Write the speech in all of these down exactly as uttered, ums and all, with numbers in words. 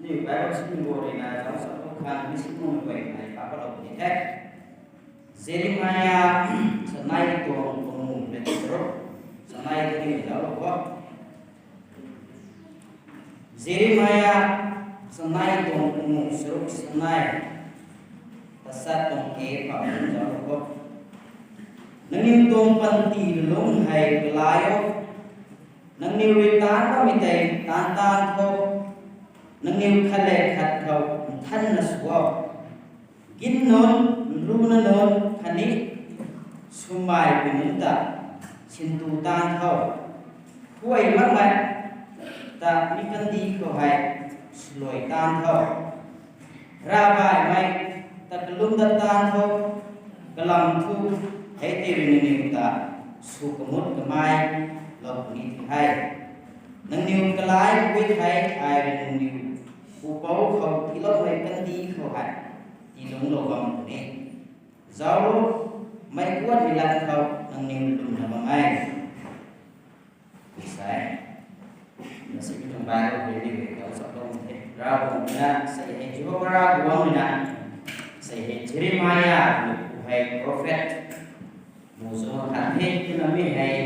Bible simei bo rui na zauc sa khou khan mi simei bo rui na pa palou ni the. Jeremiah sanai tuang pangu le taro, sanai tari zauc lou bo. Jeremiah sanai tuang pangu saruk sanai, tasat tuang e pa zauc lou bo. Nangniw tuang panty lung hei kalai o. Nangniw rui taanv bammei tei taanv taanv tho. Nangniw khat le khat khou nthanna sw o. Gin nunc, nruna nunc khatni swmei pui nunc ta sintu taanv tho. Khuay makmei ta mi kandih khou hei swluai taanv tho. Ravbaihmei ta kalum dat taanv tho. Kalam thu hei tei rui nangniw ta sw kamut kamei lou puni the. Nangniw kalai pui the, ai rui nangniw pupouc khou tiiloumei kandih khou hei tiilungclou bam puni. Zauc, meic guatmei lat khou nangniw lwmna bam e. Sei, na sei mi tuang Bible rui ni hei zauc sa bam the. Ravguangc na sei hei Jihova Ravguangc na sei hei Jeremiah hei prophet mu zauc khat the. Kumna mi hei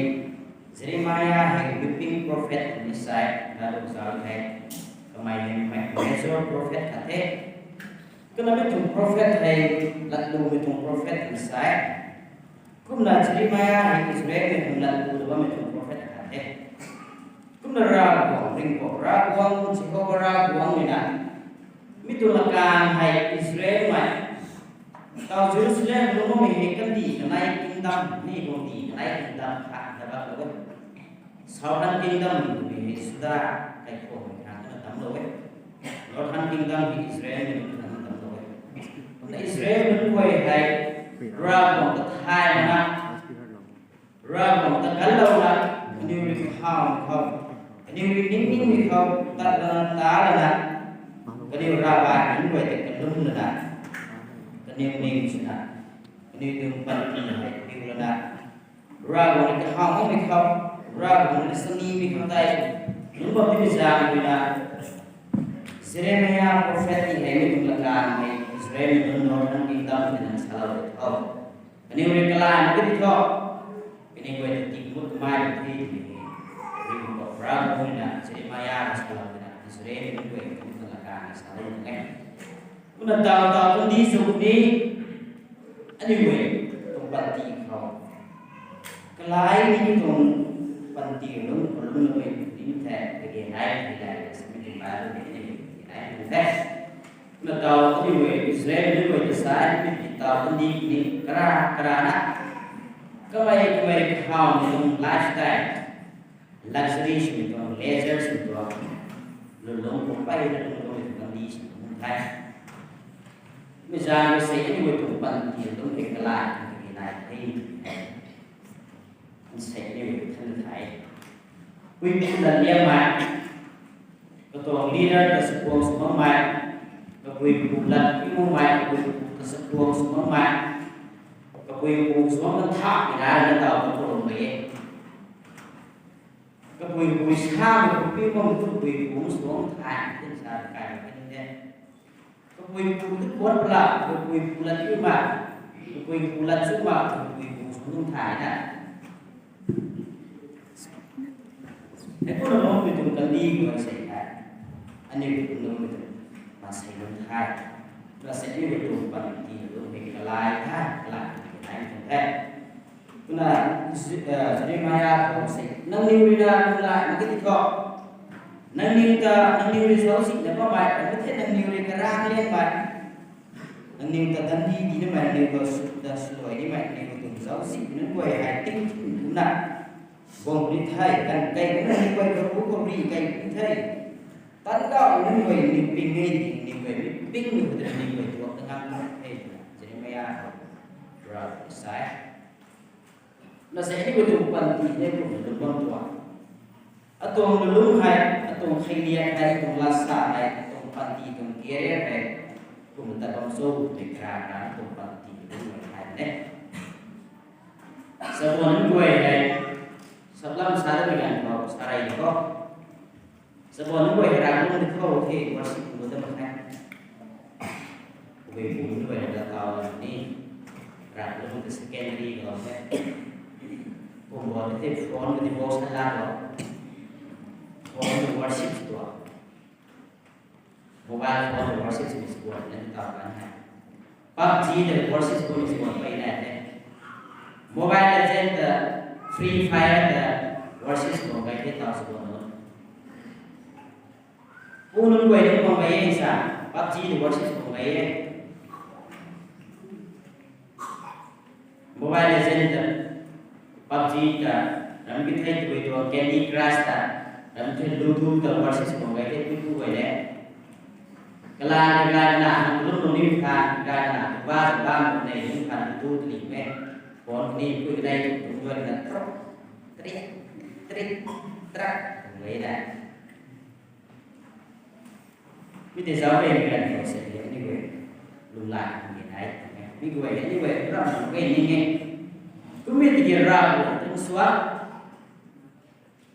Jeremiah hei weeping prophet ni sei na lu zauc hei kamei hei major prophet khat the. Kumna mi tuang prophet hei latlumei tuang prophet ni sei. Kumna Jeremiah hei Israelmei tuang latlu bammei tuang prophet khat the. Kumna Ravguangc ringh khou Ravguangc Jihova Ravguangc na mi tuang lakan hei Israelmei tau Jerusalem lungc bammei hei kandih kanei kingdom ni guangcdic kanei kingdom khat ta batlou e. Southern kingdom twmei hei Juda kaikhwang khang na damclou e. Northern kingdom hei Israelmei nunc khang na damclou e. Kumna Israelmei nunc guay hei Ravguangc ta thay mana, Ravguangc ta kanlouna, kaniw rui kahaw khou, kaniw rui ningningmei khou tat lana ta lana, kaniw ravbaihmei nunc guay ta kalum lana, kaniw ning swna, kaniw tuang panty hei piu lana, Ravguangc rui kahaw makmei khou, Ravguangc rui sanimei khou tei lungc bam timei zaeng rui na, Jeremiah prophet ti hei mi tuang lakan hei Israelmei nunc Northern kingdom twna salou tei tho. Kaniw rui kalai mak kadi tho. Kaniw guay ta tingmut kamei the twmei hei ringh khou Ravguangc na Jeremiah rui salou twna Israelmei nunc guay ta mi tuang lakan hei salou tuang e. Kumna taw taw tuang di sw ni, aniu guay tuang panty khou kalai ni tuang panty lungc kalum nunc guay ni the, kage nai kage nai samei tuang Bible ni aniu guay kage nai tuang the. Kumna taw aniu guay Israel nunc guay ta sa, aniu guay taw tuang di ni kara kara na, kamei kamei kahaw ni tuang lifestyle, luxury swmei tuang, leisure swmei tuang, lulung khou peyna lungc lungmei tuang kandih sw tuang the. Mi zaeng rui sei aniu guay tuang panty lungc hei kalai tuang kage nai the. Sei aniu guay than the. Puipu lat liammei, katuang leader ta sakuang sw makmei, kapuipu lat piu makmei, kapuipu ta sakuang sw makmei, kapuipu sw mak tha mi nai na taw tuang e. Kapuipu samei kapiu bam tu kapuipu suang thay tin sa kai mak kani the. Kapuipu tu kuan pala, kapuipu lat piu mak, kapuipu lat chu mak, kapuipu suang thay na. Hei kumna lungmei tuang kandih guay sei hei, aniu lungmei tuang maansei lungc the. Kumna sei aniu tuang panty lungc hei kalai the, kalai the, kalai tuang the. Kumna Jeremiah khou sei, nangniw rui na lunghlaic mak kadi tho. Nangniw ta, nangniw rui zauczihna bammei, ram the nangniw rui karang liangmei, nangniw ta dandi dinamei, nangniw ta sw ta swluai nimei, nangniw tuang zauczihmei nunc guay hei tingthin kumna guang puni the, kan kei nunc guay karu kauri kei puni the. Tan dauh nunc guay nangniw ping e, nangniw guay mi ping ni khou ta nangniw guay tuang ta ngam tak the twna Jeremiah khou Rav sa e. Na sei aniu guay tuang panty hei kumna lungc bam tuang. Atuang lulung hei, atuang kheiliak hei, atuang lasa hei, atuang panty tuang career hei kumna tat bam cho twmei kara kara atuang panty lulung hei thay ne. Sabuan nunc guay hei, saplam sa datmei ganv khou sa rey khou, Sabon nunc guay Ravguangc ta khou the worship kum ta mak khe. Kummei kum nunc guay ta tau ni. Ravguangc ta secondary lou the. Kum bo the phone ka devotion la lou. Phone ta worship tua. Mobile phone ta worship sw sw na tau kan he. PUBG ta worship sw sw pei na the. Mobile Legend ta, Free Fire ta worship sw kai the tau sw na. Pu nunc guay nunc bam gay e sa, PUBG ta worship sw bam gay e. Mobile Legend ta, PUBG ta, ram ki thei tu tu Candy Crush ta, ram thei Ludo ta worship sw bam gay the pu tu guay le. Kalan kalan na, nang lum lum ni kha, kalan na, tu ba tu ba mu nei ni kha Ludo tu ni me. Phone ni pu nei tu tu guay na tro, tri, tri, tra, tu guay na. Mi tei zauc rei mi ganv khou se, anyway, lunghlaic mi nai, mi guay, anyway, ram guay ning e. Kum mi tiki Ravguangc tuang suan,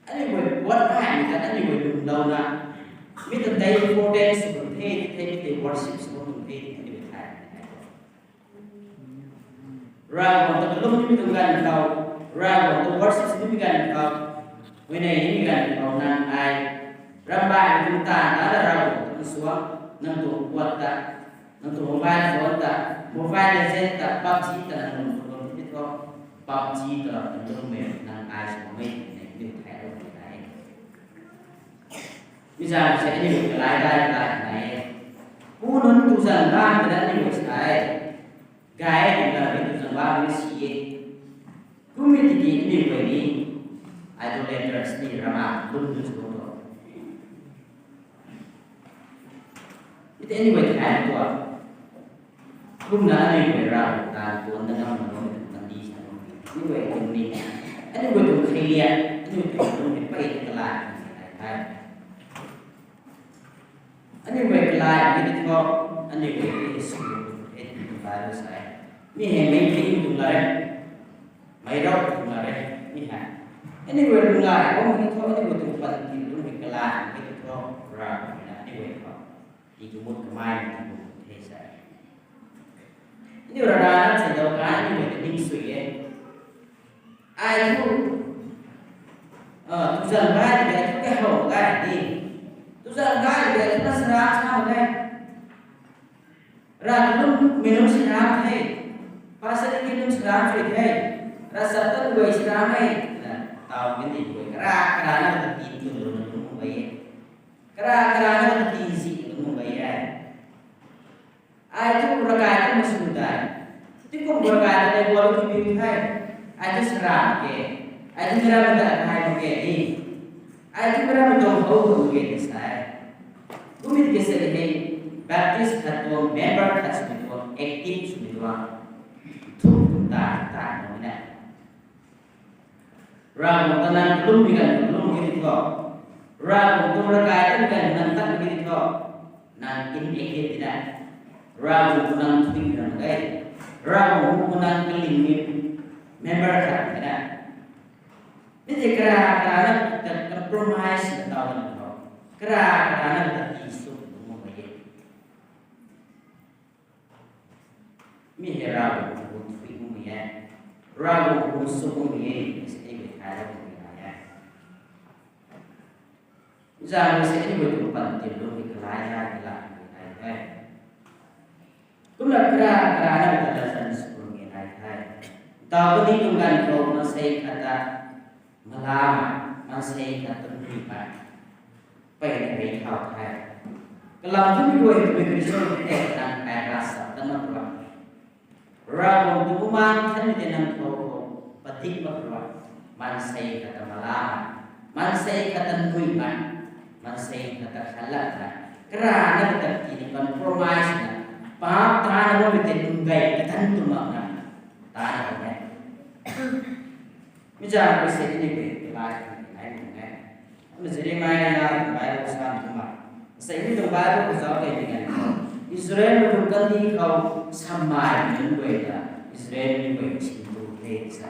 anyway, what time mi ta, anyway, lunghlou na. Mi ta tei important sw bam the, tei mi tei worship sw bam the, anyway, time. Ravguangc ta kalum nimei tuang ganv khou, Ravguangc ta worship sw nimei ganv khou, huayney nimei ganv khou nang ai, rambai tuang taanv ta la Ravguangc ta suan, nang tuang puat ta, nang tuang mobile phone ta, Mobile Legend ta, PUBG ta nang lung tuang ti tho, PUBG ta la kalum mei nang ai sw mei ni ni thai lou ni nai. Mi zan se ni kalai dai kalai nai e. Pu nunc tu zan bam ta ni ni sa e. Gay ni la ni tu zan bam ni si e. Kum mi tiki ni guay ni idolaters ni rama lum tu sw to. It anyway kan tua. Kumna anyway Ravguangc ta tuan na ngam na lou ni tuang di sa lou ni. Anyway tuang ni. Anyway tuang kheilian, anyway tuang tuang ni pei ni kalai ni nai thai. Anyway kalai ni ti tho, anyway ni sw, e ni tuang Bible sa e. Ni hei mei ti tuang la re. Mei rau tuang la re. Ni hei. Anyway lunghlaic bam ni tho, anyway tuang pan ti tuang ni kalai ni ti tho, Ravguangc na anyway tho. Ti tu mut kamei ni ti mut the sa. Ni rara na se dau kai ni mei ta ning sui e. Ai tu, ah, tu zan gai di gai tu ke hou gai di. Tu zan gai di gai tu na sara sa gai. Ra lum mei lum sara the. Pastor ki lum sara sui the. Ra Satan guay sara mei. Na, tau min di guay. Kara, kara na ta tin tu lum lum bai e. Kara, kara na ta tin si lum bai e. Ai tu ravkai ta masw dai. Ti kum ravkai ta dai gual tu biu thai. Ai tu sara ke. Ai tu mera mata khai ke ni. Ai tu mera mata hou ke ni sai. Kumit ke se hei Baptist khat tuang member khat swmei tuang active swmei tuang. Thuk tuang ta ta na. Ravguangc ta nang kalum mi ganv kalum mi di tho. Ravguangc tuang ravkai ta mi ganv nang tat mi di tho. Nang in ek di na. Ravguangc tuang nang thui mi nang gai. Ravguangc tuang nang kaling mi member khat mi na. Mi tei kara kara na ta compromise na tau na tho. Kara kara na ta ti suk na mo gai. Mi hei Ravguangc tuang thui mumei e. Ravguangc tuang suk mumei e. Mei se tei mei thai Ravguangc mei nai e. Zan mei se tei mei tuang pan tin lu mei kalai nai kalai mei nai the. Kumna kara kara na ta la zan suk mei nai the. Tau ni tuang ganv khou na sei khat ta Malama, maansei khat ta nui pai. Pei na pei thau thai. Kalam tu mi guay tu mi Christian te nang kai rasa ta na pura. Ravguangc tu kumang than mi te nang thau ko padik ma pura. Maansei khat ta malama, maansei khat ta nui pai. Maansei khat ta khalat na. Kara na kata ti ni compromise na. Paap ta na mo mi te nung gai katan tu mak na. Ta na ko ne. Mi zan mei se ni pei kalai ni nai ni nai. Kumna Jeremiah tuang Bible sa ni kumna. Sei mi tuang Bible khou zauc kei ni nai. Israel mei tuang kandih khou samei nunc guay ta Israel mei guay sin tu the sa.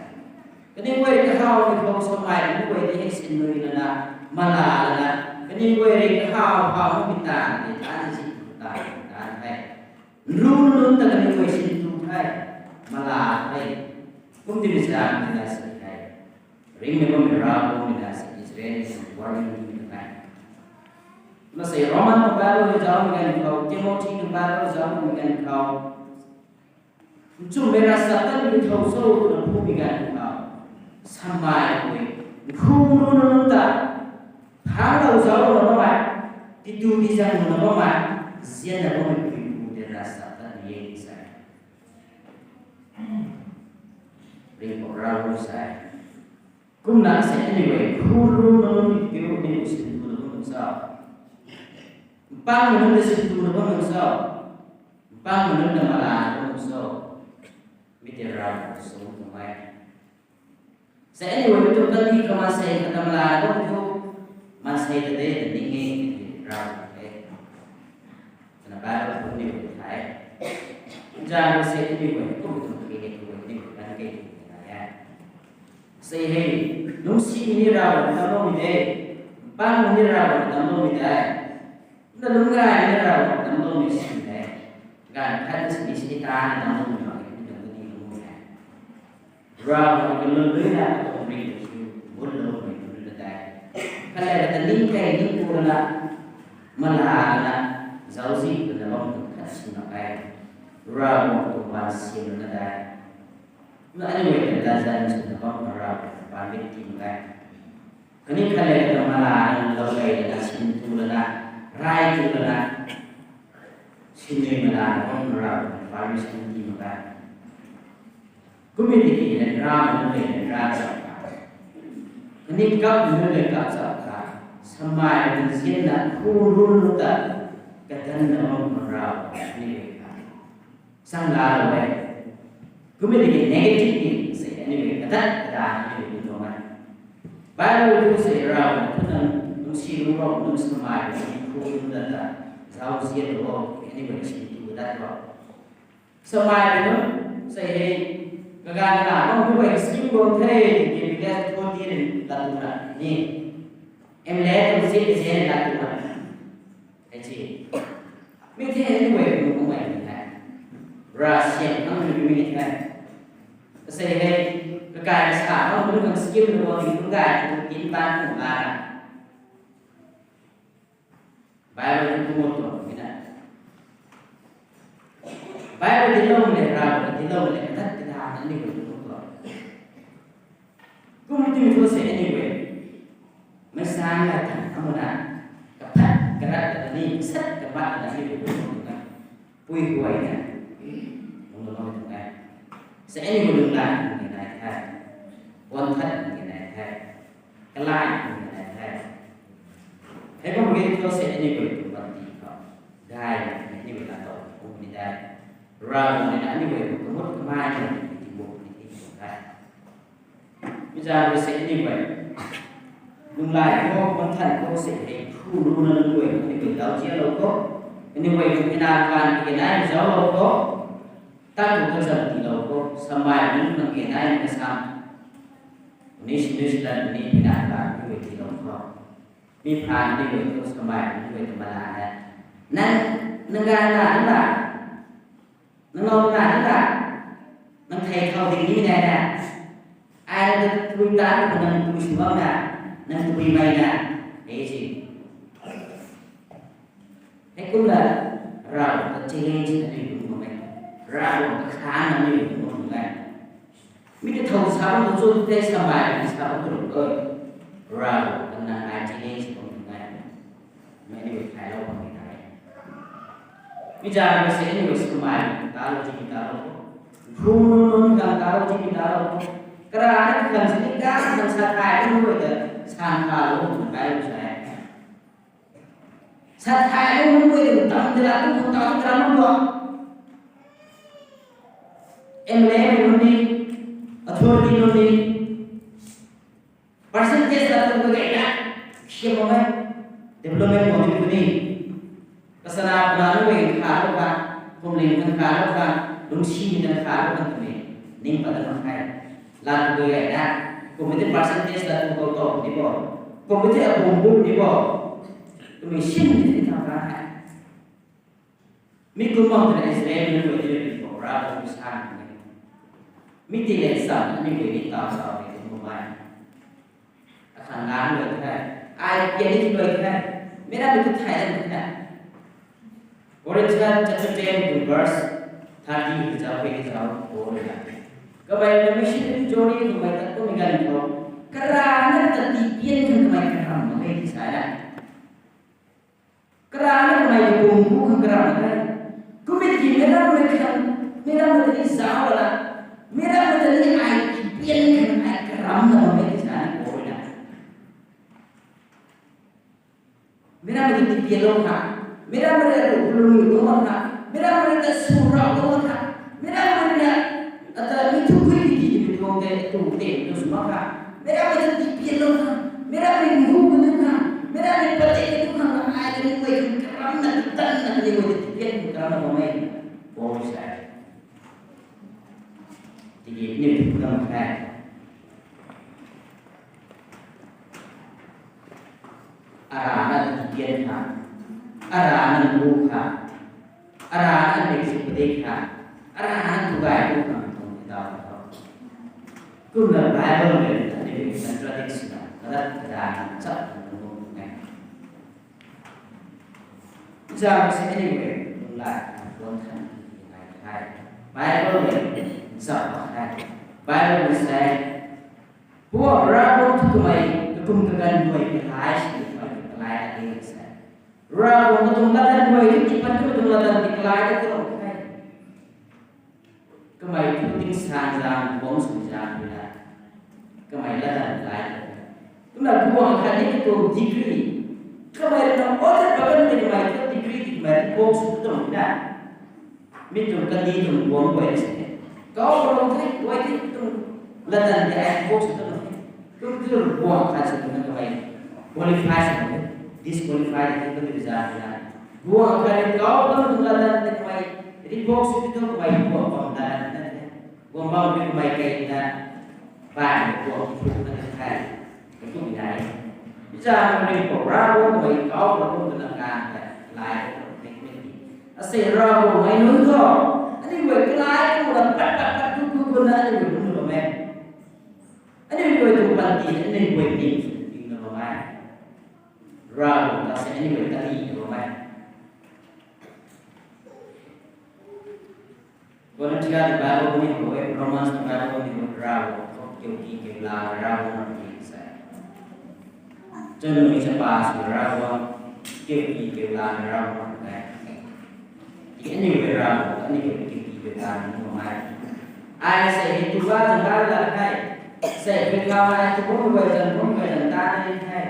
Kaniw guay ta hau ni khou samei nunc guay ta hei sin nui lana, mala lana, Kaniw guay rui kahaw haw mi taanv tei taanv si tu taanv taanv the. Nruna nunc ta kaniw guay sin tu the. Mala the. Kum ti mi sa mi na si the. Ringna bammei Ravguangc mi na si Israel ni warning mi na the. Masei Roman tuang Bible rui zauc mi ganv khou, Timothy tuang Bible rui zauc mi ganv khou, nchumhmei ravchaptatmei thow cho twna phu mi ganv khou, samei rui, nkhu nunc ta, phang lou zauc lou na bammei, titu tizang lou na bammei, zianna bammei pui pu tei ravchaptatmei e sa. Ringpou Ravguangc sa. Kumna se anyway, khu lu nunc ni piu ni sin tu na bam nunc sa. Mpang nunc ni sin tu na bam nunc sa. Mpang nunc na mala na bam nunc sa. Mi tei Ravguangc sung tu mai. Se anyway, mi tu kandih khou maansei kata mala na bam tu. Maansei ta de na ning e, Ravguangc e. Twna Bible khou ni the. Zan rui se anyway, kum tu kage tu ni kan ke tu na ya. Sei hei, lungcsimei ni Ravguangc tamloumei de, mpang ni Ravguangc tamloumei de, na lungcgaymei ni Ravguangc tamloumei si de, ganv khat na sini sini ta ni tamloumei mak e, ni tamlou ni lungmei de. Ravguangc kalun lui na katuang ring ta kiu, bun loumei tu na de. Khat le kata ning kei ning ku na, mala na, zauczi na bam tu khat si mak e. Ravguangc tuang baan siam na de. Na anyway, Latzarus na bam Ravguangc tuang baan bit ti mak e. Kaniw khat le kata mala na lou kei lana, sin tu lana, rai tu lana, sinui mala na bam Ravguangc tuang baan bit ti mak e. Kumna tiki ryanra nunc le ryanra chap kha, kaniw kap nunc le kap chap kha, samei nunc zianna khu lu lu ta, kadanna bam Ravguangc ni le kha. Sang la lou e. Kumna tiki negative ni se anyway, kadat kadat ni le tuang e. Bible tu se Ravguangc tu nang lungcsi lu ro, nang samei nunc khu lu ta ta, zauzian lu, anyway, si tu dat ro. Samei rui nunc, sei hei, kaganv na bam tu hei scheme bam the, tiki village authority rui lat tu na ni. M L A tuang seat zan lat tu na. Hei chi. Mi the hei ni guay rui nunc kumhmei ni the. Ravsian khang rui mi ni the. Sei hei, kakai kasa bam tu khang scheme lu bam ni tu gay tu tin tan tu la na. Bible khou kumna tuang mi na. Bible tiilou le, Ravguangc tiilou le, kadat kadat na ni guay kumna tuang. Kumna ti mi thu se anyway. Meic sang la tan amuna. Kaphat karat ta ni, sat kamat ta ni guay kumna tuang. Pui guay na. Kumna tuang tuang e. Se anyway lung la ni nai the. Bon that ni nai the. Kalai ni nai the. Hei bam ge thu se anyway tu bam ti khou. Dai, anyway la tau, kum ni dai. Ravguangc ni na anyway, kumut kamei ni, ti buk ni ti buk dai. Mi zan rui se anyway. Lunghlaic khou, manthan khou se hei, khu lu na anyway, anyway, dau zia lou khou. Anyway, ina kan ki nai zau lou khou. Tan tu kazam ti lou khou, samei nunc khang ke nai na sam. Ni si ni si lan ni ina kan anyway ti lou khou. Mi phaan ni guay tu samei ni guay tu mala na. Nang, nang ganv na, nang la. Nang lou na, nang la. Nang thei thau ding ni na na. Ai na tu tui ta, nang tui sw bam na. Nang tui mei na. Hei si. Hei kumna, Ravguangc ta challenge na ni lung bam e. Ravguangc ta khan na ni lung bam e. Mi ta thau sa bam tu chu tei samei ni sa bam tu lou e. Ravguangc ta nang ai challenge bam tu nai. Mei ni thay lou bam ni nai. Mi zan rui se ni rui samei ta lou ti ta lou. Khu nunc nunc kan ta lou ti ta lou. Kara ni kan si ni kan kan sa thay lou rui ta san kha lou tu kai lou sa. Sa thay lou nunc rui ta tam de la tu tam de la nunc rui. M L A nunc ni, authority nunc ni, percentage la tu ka gay na, siam bam e, development bam ni tu ni. Kasana puna nunc guay kha lou kha, kumling kan kha lou kha, lungcsimei kan kha lou kha twmei, ning pat na mak khe. La tu ka gay na, kum ti percentage la tu kou tou ni bo, kum ti abum bum ni bo. Kumei sin ni ta ka hai. Mi kumang ta Israel ni pu di pu ra ko sa ni. Mi ti le sa ni pu ni ta sa ni pu mai. Akhan ngang lou the. Ai pian ni lou the. Mera mi tu thai ni the. Corinthians chapter ten to verse thirty ki zau, ki zau, ko le. Kabai na missionary journey tu mai ta tu mi gan ko. Karana ta ti pian kan mai karam ma kai sa na. Karana kamei bum bu khang karam na kai. Kumit ki mera mei khang, mera mei tani zau la. Mera mei tani ai pian khang ai karam na mei sa ni ko na. Mera mei tani pian lou kha. Mera mei tani ru lu lu lou kha. Mera mei tani su ra lou kha. Mera mei tani ata mi tu kui di di di tuang te tu te tu suma kha. Mera mei tani pian lou kha. Mera mei ngu bu du kha. Mera mei pate du kha. Ai tani mei karam na tan na tani mei tani pian karam na mei. Paul sai. Tiki ni tu na kha. Arana tipian kha, arana lu kha, arana mei si padik kha, arana tugai lu kha tuang tau kha. Kumna Bible mei ta ni contradiction na, kadat kadat chap na lu kha. Zam se anyway, lung lai, lung than, nai khai. Bible mei zam khai. Bible mei sai, Pu Ravguangc thu kamei, katum kaganv guay kalai si, kamei kalai a de sa. Ravguangc katum kaganv guay thu tiipat thu katum kaganv ti kalai a de tuang the. Kamei thu tingsaengzaeng, guangc swzaeng rui na, kamei latdanv kalai a de. Kumna guangc khat ni katuang degree, kamei rui na order pagan ti kamei thu degree ti kamei thu guangc sw tuang na. Mi tuang kandih tuang guangc guay si. Kau kalung the, guay the tuang latdanv ti ai guangc sw tuang the. Kum tu guangc khat si tuang na kamei qualify sw tuang the. Disqualify ti tuang the za ti na. Guangc khat ni kau kalung tuang latdanv ti kamei revoke sw tuang kamei guangc bam latdanv na the. Guangc bam ri kamei kei na. Bai guangc thu na the. Katuang nai. Bicha nang ri khou Ravguangc kamei kau kalung tuang na kan the. Lai tuang the. Asei Ravguangc mei nunc thu, aniu guay kalai tu la pat pat pat tu tu tu na aniu guay nunc bam e. Aniu guay tu panty, aniu guay ni ting na bam e. Ravguangc ta se aniu guay kali na bam e. Corinthians Bible ni ho, Romans Bible ni ho, Ravguangc thu kiu ki kiu la Ravguangc na ti sa. Chanu ni sa pa su Ravguangc kiu ki kiu la Ravguangc na. Ti aniu guay Ravguangc, aniu guay kiu ki kiu la ni mo mai. Ai sei hei tu ba zang ba la kai. Sei hei kau ai tu bum guay zan bum guay zan ta ni kai.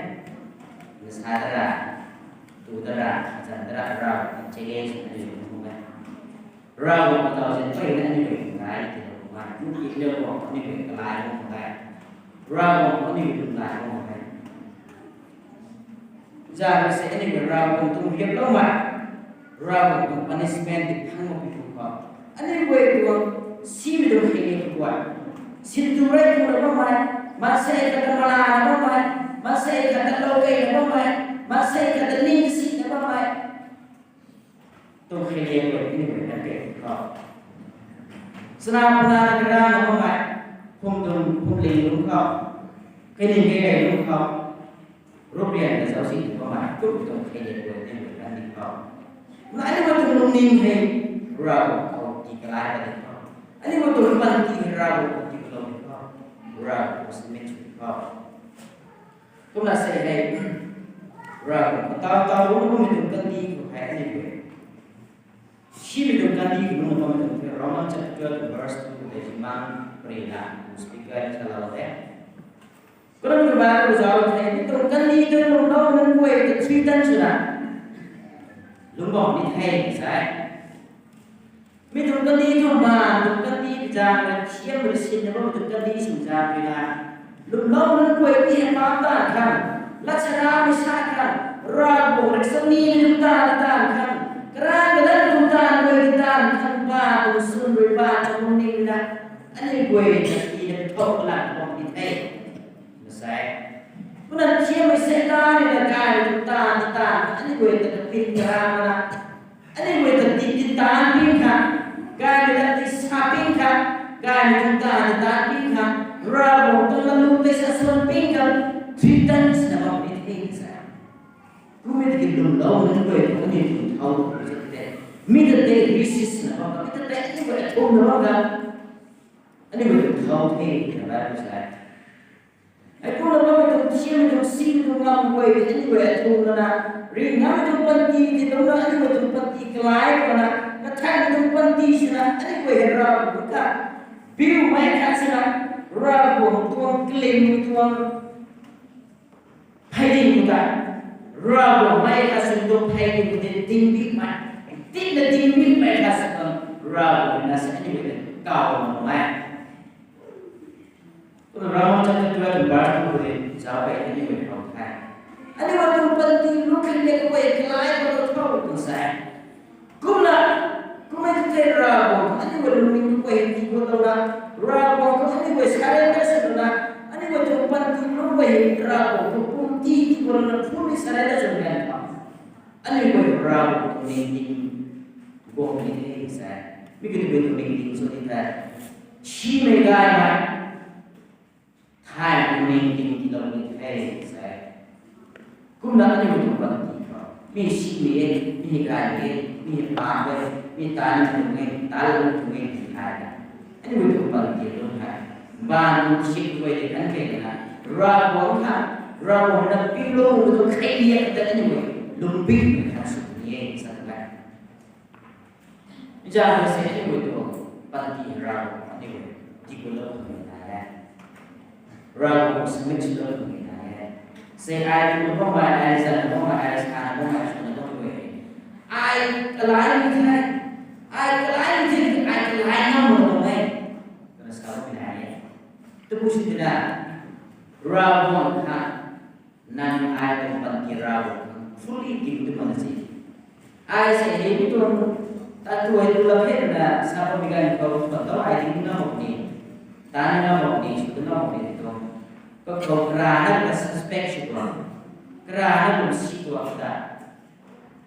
Ni sa ta ra, tu ta ra, zan ta ra Ravguangc challenge aniu mo mai. Ravguangc ta zan pei na aniu guay nai ti lo mai. Mu ki lou guangc aniu guay kalai lo mai. Ravguangc aniu guay nai lo mai. Zan se aniu guay Ravguangc tuang riap lou mai. Ravguangc tuang punishment ti thang mak pi tu khou. Aniu guay tuang si mi tuang hei ni tu guay. Sin tu rei tu na bam mai. Maansei khat ta mala na bam mai. Maansei khat ta lou kei na bam mai. Maansei khat ta ning si na bam mai. Tu khei lian guay ni guay na kei khou. Sana puna na kara na bam mai. Phum dum, phum ling lung khou. Kei ni kei kei lung khou. Rup lian na zauc si na bam mai. Tu tu khei lian guay ni guay na ni khou. Na ani ma tu lung ning hei. Ravguangc khou ti kalai ka ni khou. Ani ma tu pan ti Ravguangc khou ti kalou ni khou. Ravguangc khou submit sw ni khou. Kumna sei hei, Ravguangc khou taw taw lungc na bammei tuang kandih khou hei aniu guay. Simei tuang kandih khou lungc na bammei tuang the, Roman chapter twelve verse two khou tei si mang, prina, speaker ni salou the. Kumna mi tuang Bible zauc the, mi tuang kandih tuang lungc na bammei nunc guay ta three tan swna lungc bam ni the, sa e. Mi tuang kandih thu ma, tuang kandih zang rui thiam rui sin na bam tuang kandih sw zang rui na. Lwmlou nunc guay ti hei pa taanv khang, lat sara mi sa khang, Ravguangc rui samei mi tuang taanv taanv khang, karan kalan tuang taanv guay ti taanv khang pa tuang swn rui pa tuang lungning na. Aniu guay ta ti na thau kalan bam ti the. Masai. Kumna thiam rui Seitaan rui na kai rui tuang taanv ti taanv khang, Aniu guay ta pin kara mana, aniu guay ta ti ti tan pin kha, gaymei ta ti sa pin kha, gaymei tuang ta ti tan pin kha, Ravguangc tuang lalung tei sa suan pin kha, threaten sina bam ni the sa. Kumei tiki lwmlou nunc guay tuang aniu tuang thau tu sa te. Mi ta tei resist na bam, mi ta tei aniu guay athum na bam kha, aniu guay tuang thau the na Bible sa. Heikumna bammei tuang thiammei tuang simei tuang ngam guay tei aniu guay athum lana, ringh ngammei tuang panty ti lana, aniu guay tuang panty kalai lana, kathanmei tuang panty sina aniu guay hei Ravguangc ta biumei khat sina, Ravguangc tuang kaling tuang phey ding ta, Ravguangc mei khat sina tuang phey ding tei ding bimei, tingna ding bimei khat sina, Ravguangc na sa aniu guay tei kaw lana mei. Kumna Rom chapter twelve verse two khou tei zauc pei aniu guay khou the. Aniu guay tuang panty lu khat le kaguay kalai khou lou tho twna sa e. Kumna, kumna tei Ravguangc khou aniu guay lungning kaguay tiilouna, Ravguangc khou aniu guay surrender swlouna, aniu guay tuang panty lu guay Ravguangc khou pumti tiilouna fully surrender sw kan tho. Aniu guay Ravguangc tuang ningting guang ni the sa e. Mi kiu guay tuang ningting sw ni the. Simei gaymei, thay tuang ningting tiilou ni the sa e. Kumna aniu tuang panty khou mi simei e, mi gaymei e, mi pamei e, mi tanmei tuang e, tanlou tuang e ti thay e. Aniu tuang panty lung hei, baanv tuang sik guay tei kan kei na, Ravguangc kha, Ravguangc na piulou tuang kheiliak ta aniu guay lungpingmei khat sw ni e sa tuang e. Zangmei se aniu guay tuang panty Ravguangc aniu guay tiiloumei nai e. Ravguangc submit swloumei nai e. Sei ai tu bammei, ai zan bammei, ai sa bammei, ai swna bammei guay, ai kalai ni the, ai kalai ni the, ai kalai ngam mak tuang e twna sa bammei nai e. Tabui si tina, Ravguangc kha, nang ai tuang panty Ravguangc khang fully dim tu mak na si. Ai sei hei mi tuang, tatu hei tu lak hei twna sa bammei ganv khou, pat tau ai dim ngam mak ni, tan ngam mak ni, sw tu ngam mak ni tuang. Kakhou karana ka suspect sw tuang, karana kum si tuang ta.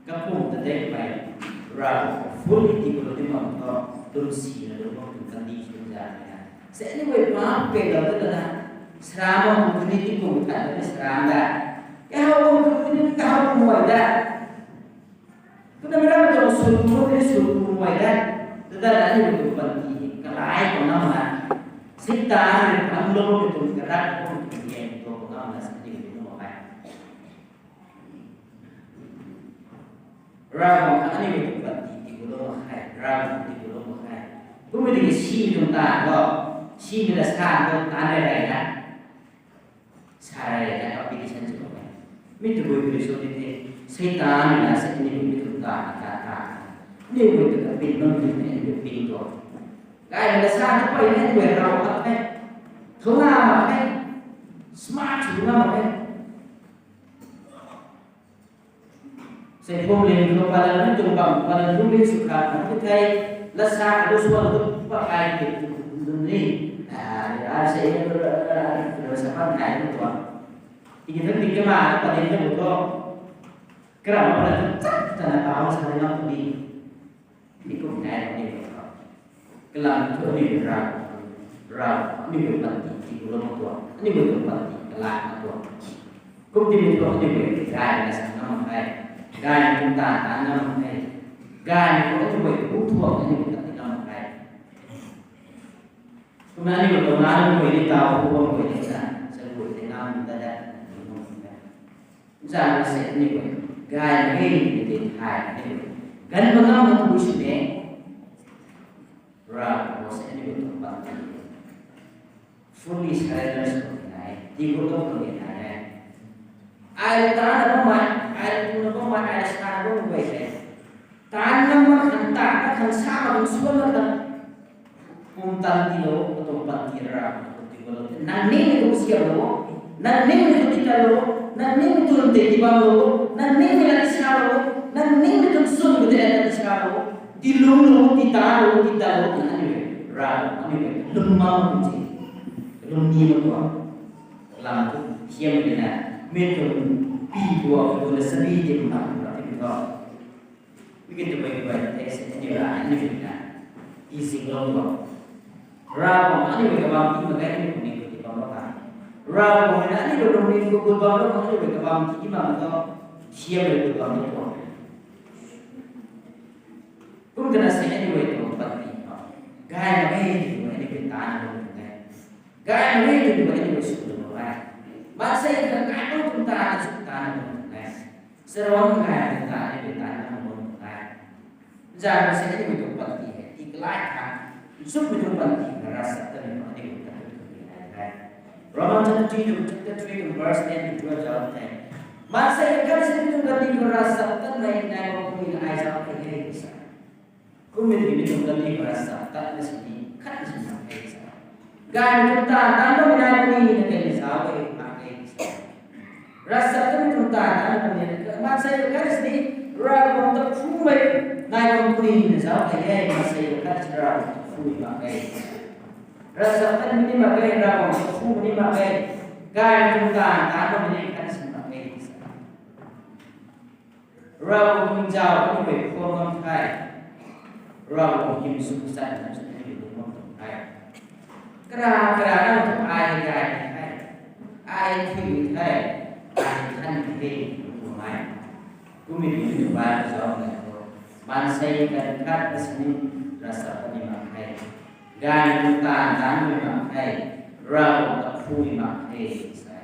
Kapum ta dekmei, Ravguangc fully tiilou ti mak tho, lwmsina lwm bam tuang kandih sw za na. Sei aniu guay paap keylou ta lana, saraamh bam tuang ni tingkum khat ta ni saraamh da. Kahaw bam tuang ni kahaw bam guay da. Kumna mi ram tuang sw tu ni sw tu guay da. Tata aniu guay tuang panty kalai khou ngam na, Seitaan rui panglou ni tuang karat khou tuang gen tuang ngam na sa ni tuang mak e. Ravguangc khang aniu tuang panty tiiloumei khe, Ravguangc tiiloumei khe. Kummei tiki simei tuang taanv khou, simei ta sa khou taanv rey rey na, sa rey rey na competition sw tuang e. Mi tabui tabui sw ni the, Seitaan rui na sa aniu mi tuang taanv ta ta, aniu mi tuang pin bam ni aniu pin tuang. Gaymei ta sa tu pey ni aniu guay rav mak the, thuna mak the, smart sw ngam mak the. Sei phumling khou palan ni tuang bam, palan phumling sw khat na tu thei, lasa lu suan tu pa kai ti tu ni, a, a, sei, a, sa pan kai tu tuang. Tiki tu tiki ma, palan tu tu, karam palan tu chak chana pa sa ni ngam tu ni. Mi kum nai ni khou, kalam thu aniu Rav, Rav, aniu guay panty tiiloumei tuang, aniu guay tuang panty kalai mak tuang. Kum timei thu aniu guay gaymei na sa ngam mak khe, gaymei tuang taanv taanv ngam mak khe, gaymei thu aniu guay bu thuak aniu guay panty ngam mak khe. Kumna aniu guay tuang nac guay ni taw bu bam guay ni sa, sa guay tei ngam ta da, ngam ta da. Zangmei se aniu guay, gaymei hei ni tei thay aniu guay, ganv bam ngam na tu sw ne, Rav khou se aniu guay tuang panty fully surrender sw ni nai, tiiloumei ni nai e. Ai taanv na bammei, ai tuna bammei, ai sa na bammei guay hei, taanv ngam mak khang, taanv mak khang, sa mak khang, suan mak khang, pumtan tiilou, katuang panty Rav khou tiilou. Nang ningmei tuang siamlou, nang ningmei tuang tiitalou, nang ningmei tuang tei tibamlou, nang ningmei lat tisalou, nang ningmei tuang swn khou tei lat tisalou, tiilungclou, tiitalou, tiitalou, nang ningmei Rav, nang ningmei lwm mak tuang si, lwm ni mak tuang. Lam tu siam ni na, mi tuang pi tuang, tuang na sabi di mak tuang. Wi ki tu bai bai te se ni ra ni wi na. Easy go go. Ravguangc aniu kabam ti mak ge, aniu puni khou ti bam bam. Ravguangc na aniu lungning khou gut bam bam, aniu kabam ti bam bam, thiam le gut bam bam. Kum kana se aniu tuang panty khou gay mak ge tw aniu ta na bam bam. Gay mak ge tw aniu sw bam bam. Maansei kha gay mak tuang ta na sw ta na bam bam. Saruang gay mak ta aniu ta na bam bam. Zan se aniu tuang panty hei ti kalai kha, nchumhmei tuang panty kha ravchaptatmei aniu ta tu tu ni nai the. Romans chapter three, chapter three verse ten to twelve zauc the. Maansei khat si mi tuang kandih khou ravchaptatmei nai bam puni na ai zauc the sa. Kummei tiki mi tuang kandih khou ravchaptatmei sini khat si mak the sa. Gaymei tuang taanv taanc bammei nai puni na kei ni zauc the mak the sa. Ravchaptatmei tuang taanv taanc bammei ni, maansei khat si ni Ravguangc ta phumei nai bam puni na zauc the, maansei khat si Ravguangc ta phumei mak the. Ravchaptatmei ni mak the, Ravguangc ta phumei ni mak the. Gaymei tuang taanv taanc bammei ni khat si mak the sa. Ravguangc ningzau aniu rui phuang ngam the. Ravguangc hym sw chan aniu lung bam tuang the. Kara kara nang tuang ai gay ni the, ai thui ni the, ai than ni the, lung bam e. Kummei tiki mi tuang bai zauc nai khou, maansei khat khat si ni ravchaptatmei mak the. Gaymei tuang taanv taanc bammei mak the. Ravguangc ta phumei mak the sa.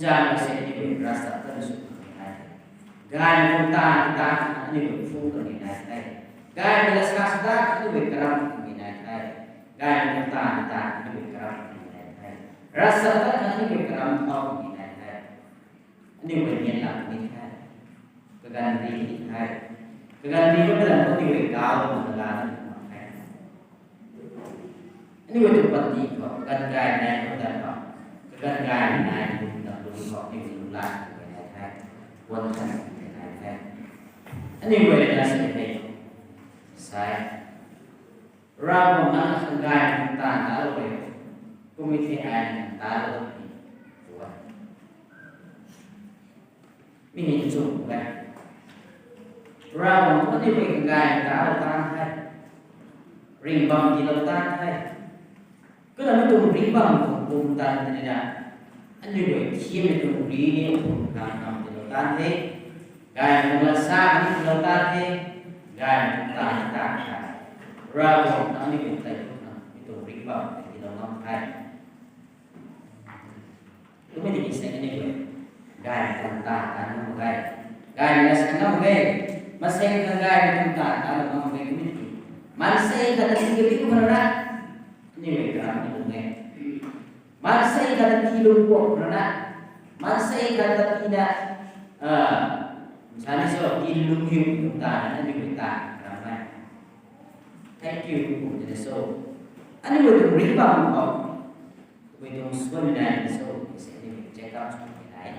Zan se aniu ravchaptatmei sw kan ni nai the. Gaymei tuang taanv taanc aniu phu kan ni nai the. Gaymei lat sa sa ta aniu karam kan ni nai the. Gaymei tuang taanv taanc aniu karam kan ni nai the. Ravchaptat aniu karam thau kan ni nai the. Aniu nian lam ni the. Kaganv ri ni the. Kaganv ri ko kadan ko aniu gau na la ni mak the. Aniu tuang panty khou kaganv gay nai khou dan khou, kaganv gay nai khou dan lung khou aniu lung la ni nai the. Puan khan ni nai the. Aniu na si the. Sai. Ravguangc na khanggay nang taanv ta lou e. Kummei the ai nang ta lou e. Mi ni chum e. Ravguangc thu aniu khanggay nang ta lou taanv the. Ringhbam tiilou taanv the. Kumna mi tuang ringhbam tuang pumtan tei ni na, aniu thiammei tuang ri ni pum khang ngam tiilou taanv the. Gaymei tuang lat sa ni tiilou taanv the. Gaymei tuang taanv ni taanv the. Ravguangc na aniu tei tu khang mi tuang ringhbam tei tiilou ngam the. Kummei tiki se aniu gaymei tuang taanv taanc ngam mak ge. Gaymei lat sa ngam mak ge. Maansei kha gaymei tuang taanv taanc ngam mak ge kummei tiki, maansei khat ta tii kadiu khou rui na aniu karam ni lung e. Maansei khat ta tii lung kuak khou rui na, maansei khat ta tii na, sa ni so tii lung hiu tuang taanv na aniu taanv karam e. Thank you kum tei na so, aniu tuang ringhbam khou tabui tuang suanmei nai ni so, se aniu check up sw ni nai.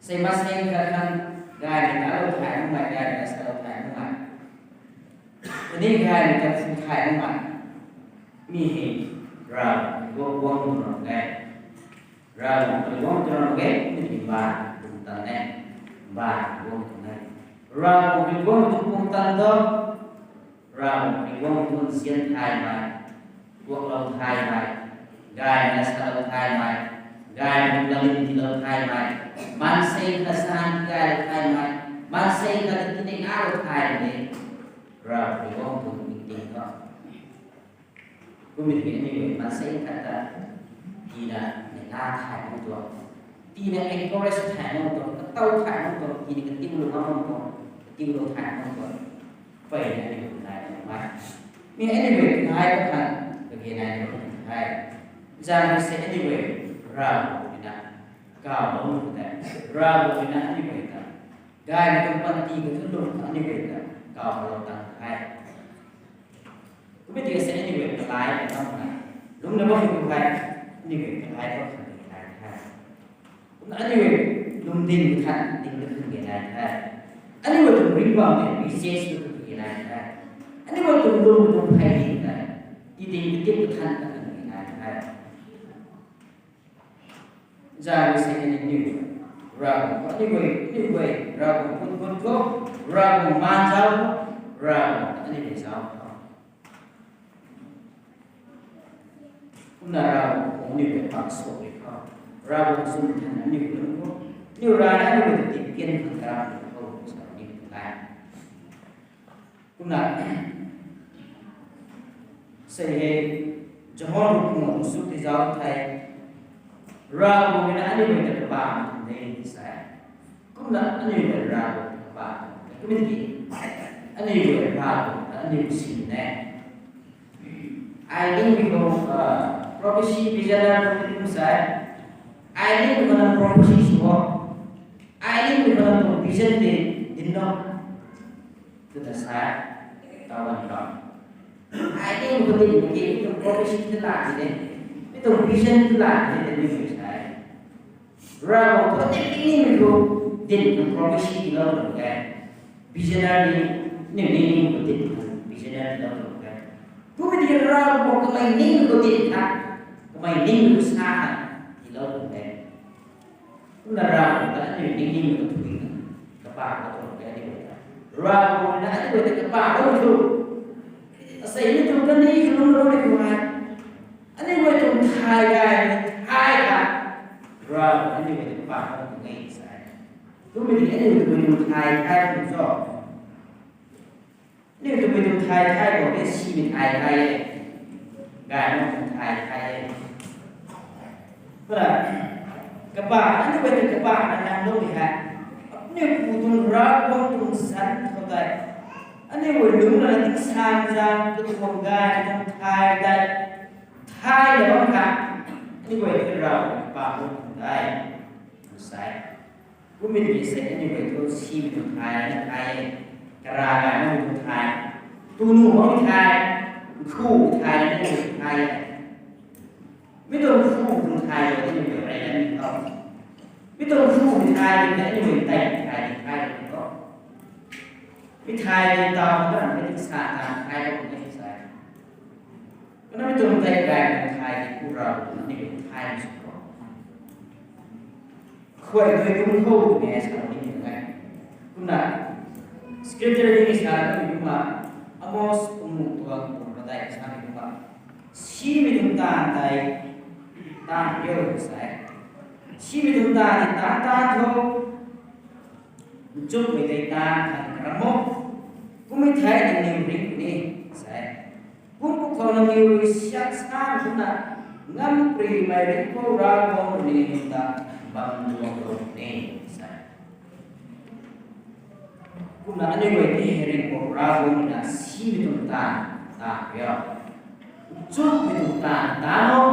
Sei maansei khat khang gaymei ta lou thay makmei, gaymei ta sa lou thay makmei, kaniw gaymei ta phu thay makmei, mi hei Ravguangc rui guang guang tuang ram e. Ravguangc rui guang tuang ram e, mi hei mbaanv tuang tan e. Mbaanv guang tuang e. Ravguangc rui guang tuang pumtan tu, Ravguangc rui guang tuang nzian thaymei, guaklou thaymei, gaymei na salou thaymei, gaymei na lim tiilou thaymei, maansei khat sa gaylou thaymei, maansei khat ta tii neihlalou thaymei, Ravguangc rui guang tuang ting ting khou. Kummei tiki aniu maansei khat ta tiina neihla thay mak tuang, tiina encourage thay mak tuang, katow thay mak tuang, tiina katiulou ngam mak tuang, katiulou thay mak tuang, peyna aniu nai mak e. Mi aniu nai mak khang kage nai mak the. Zan se aniu Ravguangc rui na kawlou mak the. Ravguangc rui na aniu ta gaymei tuang panty khou thunlung aniu ta kawlou tang the. Kummei tiki se aniu kalai khou ngam e, lungna bammei khou hei aniu kalai khou khan kage nai the. Kumna aniu lungding khat ding ta khan kage nai the. Aniu tuang ringhbam tei research tu kage nai the. Aniu tuang lung tuang phey ding tei tiding katip kathan ta khan kage nai the. Zan se aniu Ravguangc khou aniu guay, aniu guay, Ravguangc khou gut khou, Ravguangc maan zauc khou, Ravguangc aniu guay zauc khou. Kumna Ravguangc khou aniu guay pak sw ri khou, Ravguangc swmei than aniu lung khou, aniu rana aniu guay ta titkian khang karam khou sa ni lai. Kumna, sei hei, John rui kumna sw tei zauc thei, Ravguangc rui na aniu guay ta kapahmei tuang de sa e. Kumna aniu guay Ravguangc ta kapahmei tuang de. Kumna ki, aniu guay Ravguangc ta aniu sin e. Ai ningmei khou, ah, prophecy, vision na kum sa e. Ai ningmei khou na prophecy sw o. Ai ningmei khou na tuang vision tei dinc o. Twna sa e, kawan khou. Ai ningmei khou dinc ki, mi tuang prophecy ta la di de, mi tuang vision ta la di de, mi tuang sa e. Ravguangc khou aniu ningmei khou dinc tuang prophecy tiilou tuang e. Visionary, aniu ningmei khou dinc tuang visionary tiilou tuang e. Kumna di Ravguangc kamei ningmei khou dinc tha, kamei ningmei khou sa tha, tiilou tuang e. Kumna Ravguangc ta aniu ningmei khou thui tha, kapah khou tuang e aniu guay ta. Ravguangc na aniu guay ta kapah khou thui. Asei mi tuang kani kalung rui ni khou hei, aniu guay tuang thay gay, thay kha, Ravguangc aniu guay ta kapah khou tuang e sa e. Kumna di aniu guay tuang thay thay tuang cho. Aniu tuang mei tuang thay thay khou de, simei thay thay e. Gay nunc tuang thay thay e. Kumna, kapah, aniu guay tuang kapah na nang lung ni hei, aniu Pu tuang Ravguangc tuang zanc khou tei, aniu guay lungc na tingsaengzaeng katuang gay tuang thay tei, thay na bam kha, aniu guay tuang Ravguangc kapah lung tuang tei, sa e. Kumna di sei aniu guay thu simei tuang thay na thay e, kara gay nunc tuang thay, tu nuh bammei thay, nkhu thay na aniu guay thay e. Mi tuang nkhu tuang thay khou aniu guay rey na ni tho. Mi tuang nkhu tuang thay tei aniu guay tei thay ni thay ni tho. Mi thay tei taw na mi tingsaengzaeng thay bam ni sa e. Kumna mi tuang tei gay tuang thay tei Pu Ravguangc aniu guay thay ni sw khou. Khuay dui dungc khou twmei sa ni tuang e. Kumna, scripture ni sa ni kumna, Amos tuang muk tuang tuang padeih sa ni kumna, simei tuang taanv tei taanv riu sa e. Simei tuang taanv tei taanv taanv tho. Nchumhmei tei taanv khang karam o. Kummei thei nangniw ringc puni sa e. Kum pwkhou nangniw rui siak sa kumna, ngamparymei Ringhpouc Ravguangc rui nangniw ta bam duang lou puni sa e. Kumna aniu guay tei hei Ringhpouc Ravguangc rui na simei tuang taanv taanv riu, nchumhmei tuang taanv taanv o.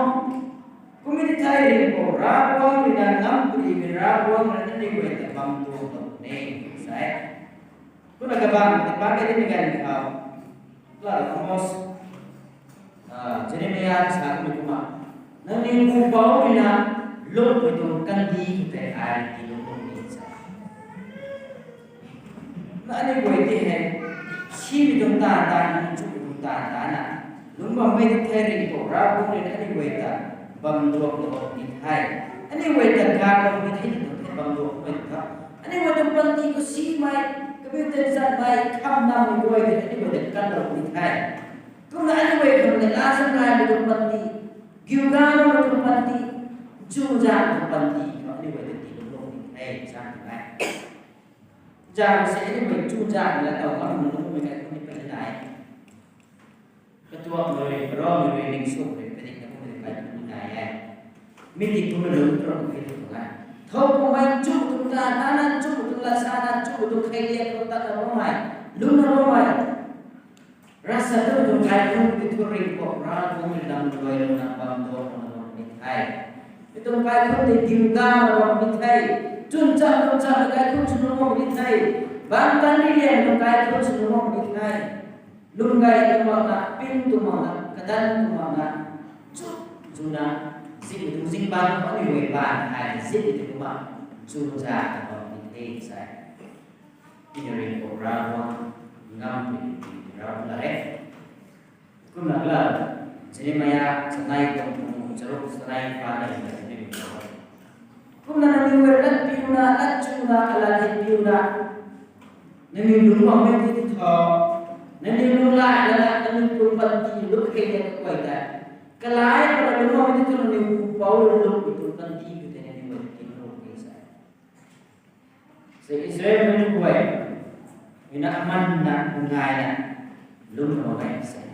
Kummei thei Ringhpouc Ravguangc rui na, ngamparymei Ravguangc rui na aniu guay ta bam duang lou puni sa e. Kumna kabang tei pac key nimei ganv khou, la Amos, Jeremia sa kummei kumna, nangniw pupouc rui na lungmei tuang kandih khou tei ai tii lungc lung ni sa e. Na aniu guay tei hei, simei tuang taanv taanv na, nchumhmei tuang taanv taanv na, lungc bammei tei thei Ringhpouc Ravguangc rui na aniu guay ta bam duang lou ni the. Aniu guay ta gay lou ni the, ni tuang thei bam duang mei tha. Aniu guay tuang panty khou simei, kabiu tei zanmei, khamnamei guay tei aniu guay ta kanlou ni the. Kumna aniu guay khang tei laa zanmei tuang panty, giuganmei tuang panty, chuzaenghmei tuang panty khou aniu guay ta tiilou lou ni the sa ni e. Zang se aniu guay chuzaenghmei la taw ngam lungmei kai kum ni puni nai. Katuakmei rui, karamei rui, ningsumei rui, puni na kum ni kai kum ni nai e. Mi ti kum na lungc tuang key tuang e. Thow kummei nchumh tuang taanv taanv na, nchumh tuang lat sa na, nchumh tuang kheiliak tuang tat na bammei, lungc na bammei, ravsat tuang tuang kaikhunc tei thu Ringhpouc Ravguangc rui lam luai lou na bam duang lou na bam ni the. Mi tuang kaikhunc tei diu gana bam ni the. Chwn cham lung cham kaikhunc sw lou bam ni the. Bam tan ri lian tuang kaikhunc sw lou bam ni the. Lung gay tuang makna, ping tuang makna, kadan tuang makna, chu, chuna, zing tuang zing bam khou aniu guay bam hei zing tuang mak, chuzaenghmei tuang bam ni the sa e. Aniu Ringhpouc Ravguangc ngam puni, puni Ravguangc la e. Kumna la, Jeremia chanei tuang pung charuk chanei pha na ri ta ni ri ta. Kumna nangniw guay lat piuna, lat chuna, alat hei piuna, nangniw lungc bammei ti ti tho. Nangniw lungc lai lana, nangniw tuang panty lungc hei de kaguay tei. Kalai puna lungc bammei ti tu nangniw pu pou lungc lungc tuang panty khou tei nangniw guay ti lungc lungc ni sa. Sei Israel mei nunc guay, ina aman na ngai na, lungc na bam e sei.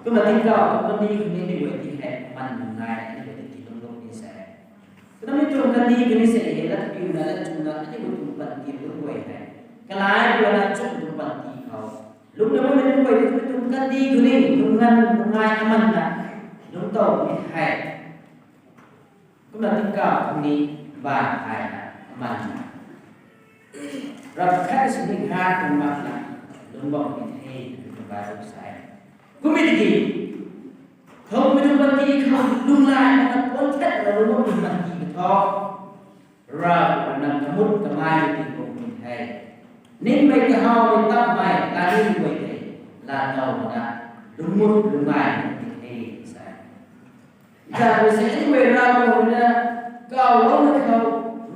Kumna tingkauh tuang panty khou ni aniu guay ti hei aman ngai na, aniu guay ti lungc lungc ni sei. Kumna mi tuang panty khou ni sei hei lat piuna, lat chuna, aniu guay tuang panty lungc guay hei. Kalai puna chum tuang panty khou. Lungc na bammei nunc guay ti mi tuang panty khou ni, lungc ngan, lungc ngai aman na, lungc tow ni hei. Kumna tingkauh khou ni baan thayna aman na, ram khat sini khat tuang mak na, lungc bam ni the, twna Bible sa e. Kummei tiki, thow mi tuang panty khou lungc lai na, puan khat na lungc bam tuang panty khou tho. Ravguangc rui na kamut kamai mei ti bam ni the. Ningmei kahawmei tapmei, kaniw guay tei, laa tow na, lungmut lungmai ni the, sa e. Ravguangc se aniu guay Ravguangc rui na, kawloumei khou,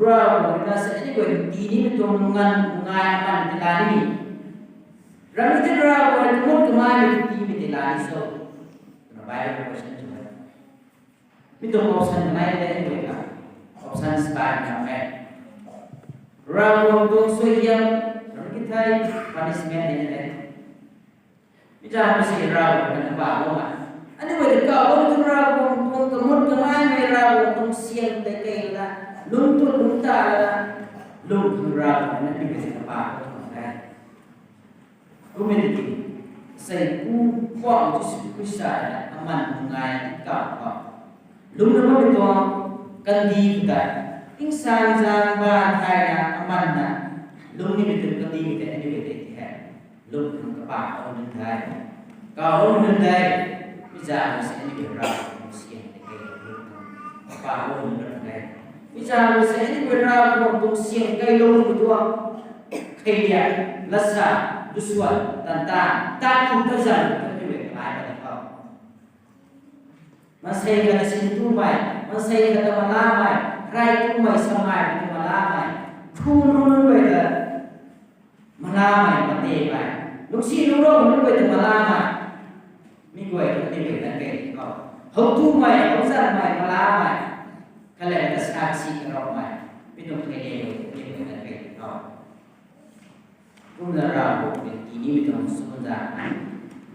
Ravguangc rui na se aniu guay tii nimei tuang ngan, ngai aman ti laa ni. Ram ti Ravguangc rui kamut kamai mei ti tiimei ti laa ni so. Twna Bible question tu e. Mi tuang option kanei de aniu guay ta. Option stan na e. Ravguangc tuang suaihiam, ram ki thei, punishment ni de. Mi ta mi si Ravguangc rui na kabah lou ma. Aniu guay ta kawlou tu Ravguangc tuang kamut kamai mei Ravguangc tuang siang tei kei la. Lungc tu lungc ta la. Lungc tu Ravguangc rui na aniu guay ta kabah lou tuang de. Kummei tiki, sei pu puang Jisu Khrista na aman ngai tingkauh khou. Lungc na bammei tuang kandih khou tei. Tingsaengzaeng baan thayna aman na. Lungc nimei tuang kandih khou tei aniu guay tei ti hei. Lungc khang kabah lou nunc the. Kawlou nunc the. Mi zaeng rui se aniu guay Ravguangc tuang siang tei kei lou nunc khang kabah lou nunc the. Mi zaeng rui se aniu guay Ravguangc tuang siang kei lou nunc tuang. Khei liak, latsa, lusuan, tan tan, tat khang kazanc, aniu guay kalai puni khou. Maansei khat ta sin tumei, maansei khat ta malamei, rey tumei, samei khat ta malamei, thu nunc nunc guay ta malamei, matemei, lungcsi lungcrou nunc guay ta malamei, mi guay ta aniu guay tan kei khou. How tumei, how zanmei, malamei, khat le khat ta sakhi karoumei, mi tuang khei liak guay ta aniu guay tan kei khou. Kumna Ravguangc rui tii nimei tuang suanzanmei,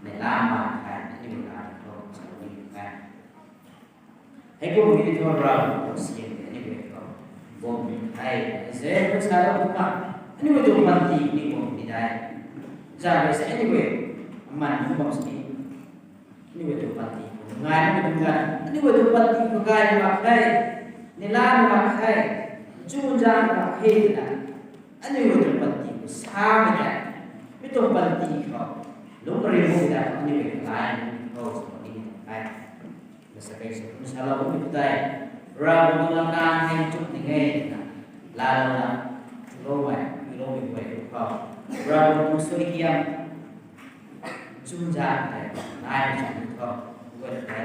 mei lam baan thayna aniu guay ta khou sa ni e. Heikumna mi thu Ravguangc tuang siang tei aniu guay khou bam ni the. Isaiah rui salou kumna, aniu guay tuang panty ni bam ni de. Zaeng rui se aniu guay aman ni bam sini. Aniu guay tuang panty khou ngai ni tuang ganv, aniu guay tuang panty khou gay ni mak khe, neihla ni mak khe, chuzaeng ni mak khe twna, aniu guay tuang panty khou samei tei, mi tuang panty khou lungc riu mei tei aniu guay kalai ni khou sw ni tuang the. Masa kei sw kum salou ni tei, Ravguangc tuang latkaeng hei chuk ni nge twna, laalouna, loumei, loumei guay khou, Ravguangc tuang suaihiam, chuzaeng tei naimei chwn ni khou, guay tei